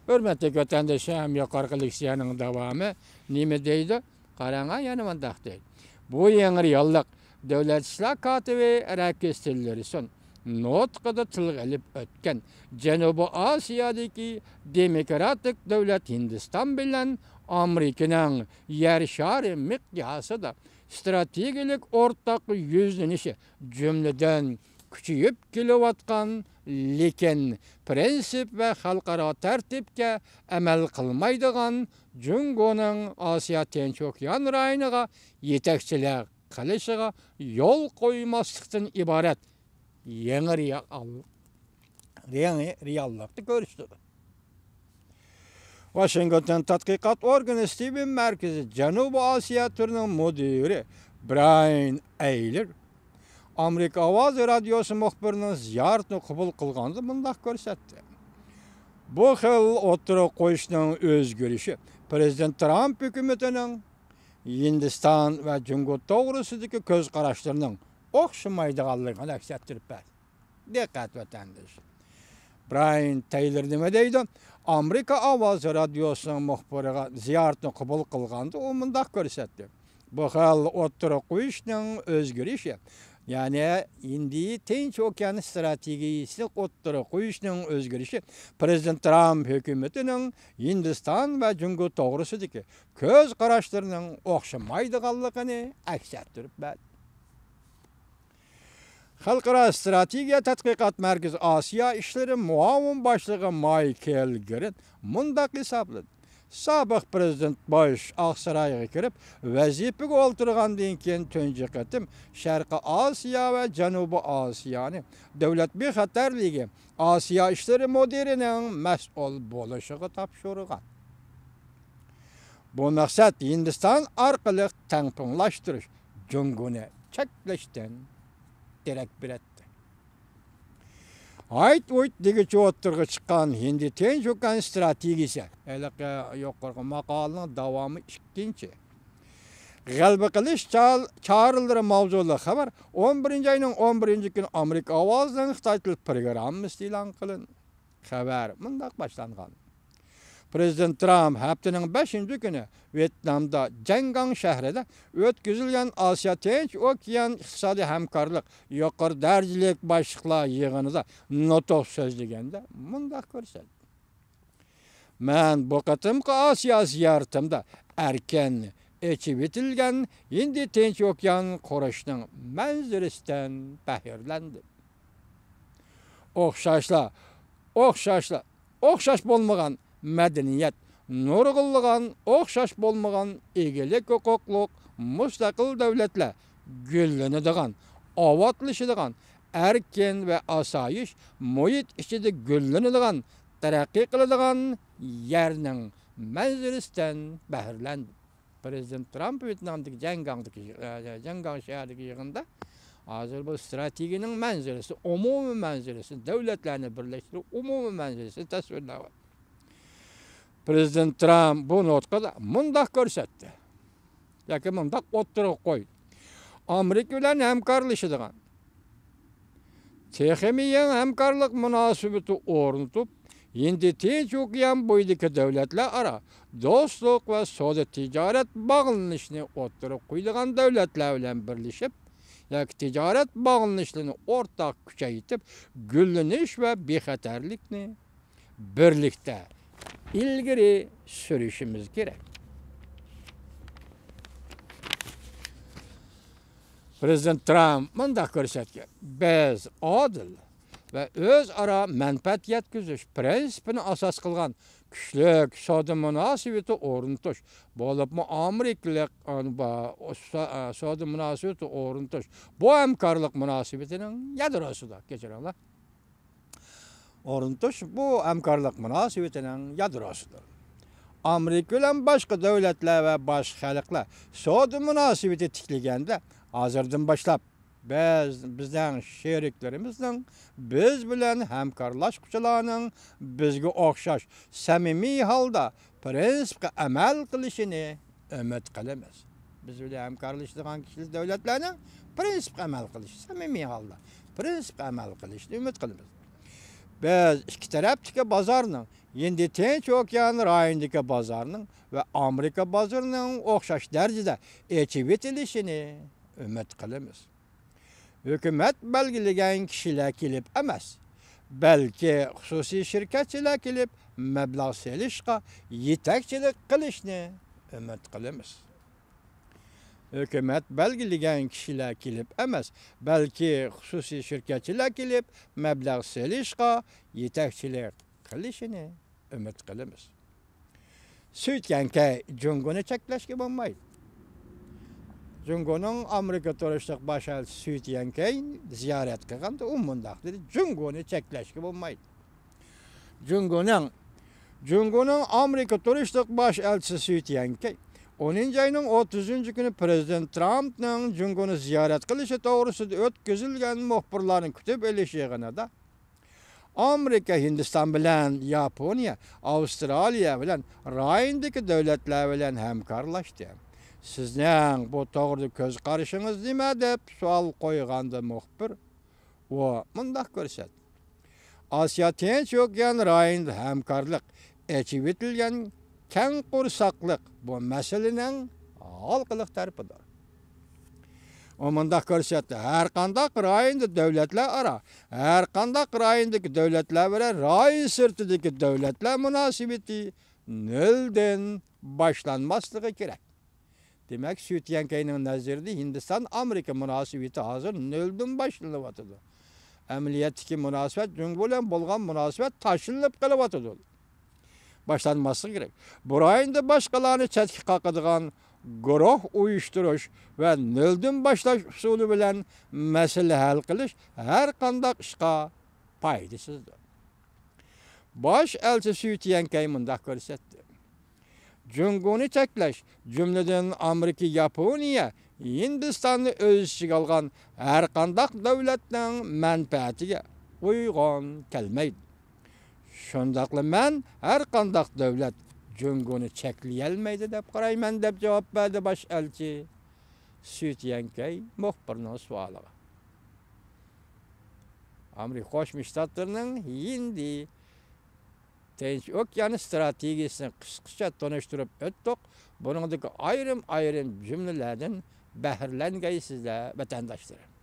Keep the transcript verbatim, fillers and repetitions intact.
ھۆرمەتلىك ۋەتەنداشلار، ھەم يۇقىرىقى لېكسىيەنىڭ داۋامى نېمە دەيدۇ؟ قاراڭا، يەنە مۇنداق دەيدۇ. بۇ يېڭى رېئاللىق دۆلەت ئىشلار كاتىپى راكېش تىللېرسون نۇتقىدا تىلغا ئېلىپ ئۆتكەن جەنۇبىي ئاسىيادىكى دېموكراتىك دۆلەت ھىندىستان بىلەن ئامېرىكىنىڭ يەر شارى مىقياسىدا ئىستراتېگىيەلىك ئورتاق يۈزلىنىشى، جۈملىدىن، كۈچىيىپ كېلىۋاتقان، لېكىن پىرىنسىپ ۋە خەلقئارا تەرتىپكە ئەمەل قىلمايدىغان جۇڭگونىڭ ئاسىيا تىنچ ئوكيان رايونىغا يېتەكچىلىك قىلىشىغا يول قويماسلىقتىن ئىبارەت يېڭى رېئال-، يېڭى رېئاللىقنى كۆرسىتىدۇ. ۋاشىنگتون تەتقىقات ئورگىنى ستىۋېن مەركىزى جەنۇبىي ئاسىيا تۈرىنىڭ مۇدىرى براين ئەيلېر ئامېرىكا ئاۋازى رادىيوسى مۇخبىرىنىڭ زىيارىتىنى قوبۇل قىلغاندا مۇنداق كۆرسەتتى. بۇ خىل ئوتتۇرىغا قويۇشنىڭ ئۆزگىرىشى پىرېزىدېنت ترامپ ھۆكۈمىتىنىڭ ھىندىستان ۋە جۇڭگو توغرىسىدىكى كۆز قاراشلىرىنىڭ ئوخشىمايدىغانلىقىنى ئەكس ئەتتۈرۈپ بەردى. دىققەت ۋەتەندىشى. براين تەيلور نېمە دەيدۇ؟ ئامېرىكا ئاۋازى رادىيوسىنىڭ مۇخبىرىغا زىيارىتىنى قوبۇل قىلغاندا ئۇ مۇنداق كۆرسەتتى. بۇ خىل ئوتتۇرىغا قويۇشنىڭ ئۆزگىرىشى، يەنى ھىندىي تىنچ ئوكيان ئىستراتېگىيىسىنى ئوتتۇرىغا قويۇشنىڭ ئۆزگىرىشى پىرېزىدېنت ترامپ ھۆكۈمىتىنىڭ ھىندىستان ۋە جۇڭگو توغرىسىدىكى كۆز قاراشلىرىنىڭ ئوخشىمايدىغانلىقىنى ئەكس ئەتتۈرۈپ بەردى. خەلقئارا ئىستراتېگىيە تەتقىقات مەركىزى ئاسىيا ئىشلىرى مۇئاۋىن باشلىقى مايكېل گىرىن مۇنداق ھېسابلىدى: سابىق پىرېزىدېنت بۇش ئاقسارايغا كىرىپ، ۋەزىپىگە ئولتۇرغاندىن كېيىن تۇنجى قېتىم شەرقىي ئاسىيا ۋە جەنۇبىي ئاسىيانى دۆلەت بىخەتەرلىكى ئاسىيا ئىشلىرى مۇدىرىنىڭ مەسئۇل بولۇشىغا تاپشۇرغان. بۇ مەقسەت ھىندىستان ئارقىلىق تەڭپۇڭلاشتۇرۇش، جۇڭگونى چەكلەشتىن دېرەك بېرەتتى. ھايت-ھۇيت دېگۈچە ئوتتۇرىغا چىققان ھىندى تىنچ ئوكيان ئىستراتېگىيىسى، ھېلىقى يۇقىرىقى ماقالىنىڭ داۋامى ئىككىنچى. غەلىبە قىلىش چال-، چارىلىرى ماۋزۇلۇق خەۋەر ئون بىرىنچى ئاينىڭ ئون بىرىنچى كۈنى ئامېرىكا ئاۋازىنىڭ خىتاي تىل پروگراممىسىدا ئېلان قىلىندى. خەۋەر مۇنداق باشلانغان. پىرېزىدېنت ترامپ ھەپتىنىڭ بەشىنچى كۈنى ۋيېتنامدا جەڭگاڭ شەھىرىدە ئۆتكۈزۈلگەن ئاسىيا تىنچ ئوكيان ئىقتىسادىي ھەمكارلىق يۇقىرى دەرىجىلىك باشلىقلار يىغىنىدا نۇتۇق سۆزلىگەندە مۇنداق كۆرسەتتى: مەن بۇ قېتىمقى ئاسىيا زىيارىتىمدە ئەركىن ئېچىۋېتىلگەن ھىندى تىنچ ئوكيان قۇرۇشنىڭ مەنزىرىسىدىن بەھرىلەندىم. ئوخشاشلا، ئوخشاشلا، ئوخشاش بولمىغان مەدەنىيەت، نۇرغۇنلىغان ئوخشاش بولمىغان ئىگىلىك ھوقۇقلۇق مۇستەقىل دۆلەتلەر گۈللىنىدىغان، ئاۋاتلىشىدىغان، ئەركىن ۋە ئاسايىش مۇھىت ئىچىدە گۈللىنىدىغان، تەرەققىي قىلىدىغان يەرنىڭ مەنزىرىسىدىن بەھرىلەندىم. پىرېزىدېنت ترامپ ۋيېتنامدىكى جەڭگاڭدىكى، ئە، جەڭگاڭ شەھىرىدىكى يىغىندا ھازىر بۇ ئىستراتېگىيىنىڭ مەنزىرىسى، ئومۇمىي مەنزىرىسى، دۆلەتلەرنى بىرلەشتۈرۈپ، ئومۇمىي مەنزىرىسىنى تەسۋىرلەۋاتىدۇ. پىرېزىدېنت ترامپ بۇ نۇتقىدا مۇنداق كۆرسەتتى ياكى مۇنداق ئوتتۇرىغا قويدى: ئامېرىكا بىلەن ھەمكارلىشىدىغان، تېخىمۇ يېڭى ھەمكارلىق مۇناسىۋىتى ئورنىتىپ، ھىندى تىنچ ئوكيان بويىدىكى دۆلەتلەر ئارا دوستلۇق ۋە سودا تىجارەت باغلىنىشىنى ئوتتۇرىغا قويىدىغان دۆلەتلەر بىلەن بىرلىشىپ ياكى تىجارەت باغلىنىشلىرىنى ئورتاق كۈچەيتىپ، گۈللىنىش ۋە بىخەتەرلىكنى بىرلىكتە ئىلگىرى سۈرۈشىمىز كېرەك. پىرېزىدېنت ترامپ مۇنداق كۆرسەتكەن: بىز ئادىل ۋە ئۆزئارا مەنپەئەت يەتكۈزۈش پىرىنسىپىنى ئاساس قىلغان كۈچلۈك سودا مۇناسىۋىتى ئورنىتىش، بولۇپمۇ ئامېرىكىلىق، سودا مۇناسىۋىتى ئورنىتىش، بۇ ھەمكارلىق مۇناسىۋىتىنىڭ يادروسىدا، كەچۈرۈڭلار، ئورنىتىش بۇ ھەمكارلىق مۇناسىۋىتىنىڭ يادروسىدۇر. ئامېرىكا بىلەن باشقا دۆلەتلەر ۋە باشقا خەلقلەر سودا مۇناسىۋىتى تىكلىگەندە، ھازىردىن باشلاپ بىز، بىزنىڭ شېرىكلىرىمىزنىڭ، بىز بىلەن ھەمكارلاشقۇچىلارنىڭ بىزگە ئوخشاش سەمىمىي ھالدا پىرىنسىپقا ئەمەل قىلىشىنى ئۈمىد قىلىمىز. بىز بىلەن ھەمكارلىشىدىغان كىشىلىك دۆلەتلەرنىڭ پىرىنسىپقا ئەمەل قىلىشى، سەمىمىي ھالدا پىرىنسىپقا ئەمەل قىلىشىنى ئۈمىد قىلىمىز. بىز ئىككى تەرەپتىكى بازارنىڭ، ھىندى تىنچ ئوكيان رايونىدىكى بازارنىڭ ۋە ئامېرىكا بازىرىنىڭ ئوخشاش دەرىجىدە ئېچىۋېتىلىشىنى ئۈمىد قىلىمىز. ھۆكۈمەت بەلگىلىگەن كىشىلەر كېلىپ ئەمەس، بەلكى خۇسۇسىي شىركەتچىلەر كېلىپ مەبلەغ سېلىشقا يېتەكچىلىك قىلىشنى ئۈمىد قىلىمىز. ھۆكۈمەت بەلگىلىگەن كىشىلەر كېلىپ ئەمەس، بەلكى خۇسۇسىي شىركەتچىلەر كېلىپ مەبلەغ سېلىشقا يېتەكچىلىك قىلىشىنى ئۈمىد قىلىمىز. سۈي تيەنكەي جۇڭگونى چەكلەشكە بولمايدۇ. جۇڭگونىڭ ئامېرىكا تۇرۇشلۇق باش ئەلچىسى سۈي تيەنكەي زىيارەت قىلغاندا ئۇ مۇنداق دېدى، جۇڭگونى چەكلەشكە بولمايدۇ. جۇڭگونىڭ، جۇڭگونىڭ ئامېرىكا تۇرۇشلۇق باش ئەلچىسى سۈي تيەنكەي ئونىنچى ئاينىڭ ئوتتۇزىنچى كۈنى پىرېزىدېنت ترامپنىڭ جۇڭگونى زىيارەت قىلىشى توغرىسىدا ئۆتكۈزۈلگەن مۇخبىرلارنى كۈتۈپ ئېلىش يىغىنىدا ئامېرىكا ھىندىستان بىلەن ياپونىيە، ئاۋسترالىيە بىلەن رايوندىكى دۆلەتلەر بىلەن ھەمكارلاشتى. سىزنىڭ بۇ توغرىدا كۆز قارىشىڭىز نېمە؟ دەپ سوئال قويغاندا مۇخبىر ئۇ مۇنداق كۆرسەتتى. ئاسىيا تىنچ ئوكيان رايونىدا ھەمكارلىق ئېچىۋېتىلگەن كەڭ قورساقلىق بۇ مەسىلىنىڭ ھالقىلىق تەرىپىدۇر. ئۇ مۇنداق كۆرسەتتى، ھەر قانداق رايوندا دۆلەتلەر ئارا، ھەر قانداق رايوندىكى دۆلەتلەر بىلەن رايون سىرتىدىكى دۆلەتلەر مۇناسىۋىتى نۆلدىن باشلانماسلىقى كېرەك. دېمەك، سۈي تيەنكەينىڭ نەزىرىدە ھىندىستان ئامېرىكا مۇناسىۋىتى ھازىر نۆلدىن باشلىنىۋاتىدۇ. ئەمەلىيەتتىكى مۇناسىۋەت، جۇڭگو بىلەن بولغان مۇناسىۋەت تاشلىنىپ قېلىۋاتىدۇ. باشلانماسلىقى كېرەك. بۇ رايوندا باشقىلارنى چەتكە قاقىدىغان گۇرۇھ ئۇيۇشتۇرۇش ۋە نۆلدىن باشلاش ئۇسۇلى بىلەن مەسىلە ھەل قىلىش ھەر قانداق ئىشقا پايدىسىزدۇر. باش ئەلچى سۈي تيەنكەي مۇنداق كۆرسەتتى. جۇڭگونى چەكلەش، جۈملىدىن ئامېرىكا، ياپونىيە، ھىندىستاننى ئۆز ئىچىگە ئالغان ھەر قانداق دۆلەتنىڭ مەنپەئەتىگە ئۇيغۇن كەلمەيدۇ. شۇنداقلا مەن ھەر قانداق دۆلەت جۇڭگونى چەكلىيەلمەيدۇ دەپ قارايمەن، دەپ جاۋاب بەردى باش ئەلچى سۈي تيەنكەي مۇخبىرنىڭ سوئالىغا. ئامېرىكا قوشما شتاتلىرىنىڭ ھىندى تىنچ ئوكيان ئىستراتېگىيىسىنى قىسقىچە تونۇشتۇرۇپ ئۆتتۇق. بۇنىڭدىكى ئايرىم-ئايرىم جۈملىلەردىن بەھرىلەنگەيسىزلەر، ۋەتەنداشلىرىم.